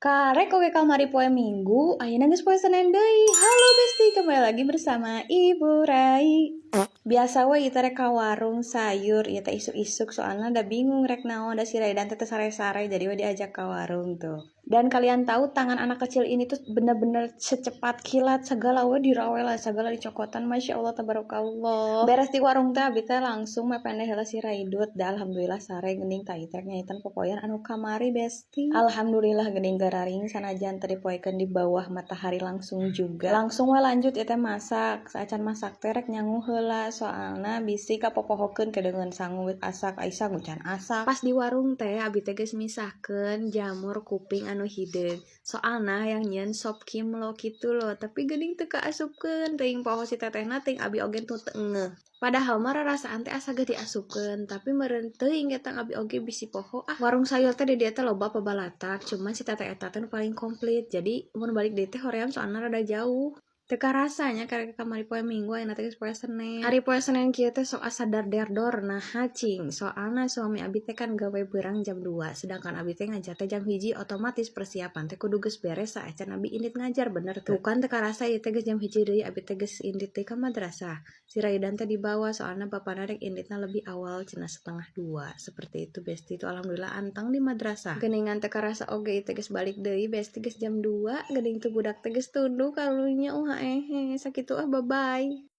Karek oge kamari poe Minggu, ayeuna geus poe Senen deui. Halo Besti, kembali lagi bersama Ibu Rai. Biasa we ieu teh rek ka warung sayur, ieu teh isuk-isuk, soalna da bingung rek naon, da si Raidan teh teu sare-sare, jadi we diajak ka warung tuh. Dan kalian tahu, tangan anak kecil ini tuh bener-bener secepat kilat, segala we dirawela, segala dicokotan, masya Allah, tabarakallah. Beres di warung teh, abi teh langsung mepende heula si Raidut, da alhamdulillah sare geuning. Tah, ieu teh nyaitan popoean anu kamari, Besti. Alhamdulillah geuning gararing, sanajan teu dipoekeun di bawah matahari langsung juga. Langsung we lanjut ieu teh masak, saacan masak teh rek nyangu heula, soalna bisi kapopohokeun kedeungeun sangu asak, Aisyah can asak. Pas di warung teh abi teh geus misahkeun jamur kuping anu hideung. Soalna hayang nyieun sop kimlo kitu loh, tapi geuning teu kaasupkeun, teuing poho si tetehna, teuing abi oge nu teu ngeuh. Padahal mah rarasaan teh asa geus diasupkeun, tapi meureun teuing eta abi oge bisi poho ah. Warung sayur teh di dieu teh loba pabalatak, cuman si teteh eta teh nu paling komplit. Jadi mun balik deui teh hoream, soalna rada jauh. Teu karasa nya, karek kamari poe Minggu, ayeuna teh geus poe Senen. Ari poe Senen kieu teh sok asa dar-der-dor, naha cing? Soalna suami abi teh kan gawe beurang jam 2, sedangkan abi teh ngajar teh jam 1, otomatis persiapan teh kudu geus beres saacan abi indit ngajar, bener teu? Tuh kan, teu karasa ieu teh geus jam 1 deui, abi teh geus indit deui ka madrasah. Si Raidan teh dibawa, soalna bapana rek inditna lebih awal cenah, 1.30. Seperti itu, Besti, itu alhamdulillah anteng di madrasah. Geuningan teu karasa oge ieu teh geus balik deui, Besti, geus jam 2, geuning tuh budak teh geus tunduh karunya, ehe, sakitu ah, bye bye.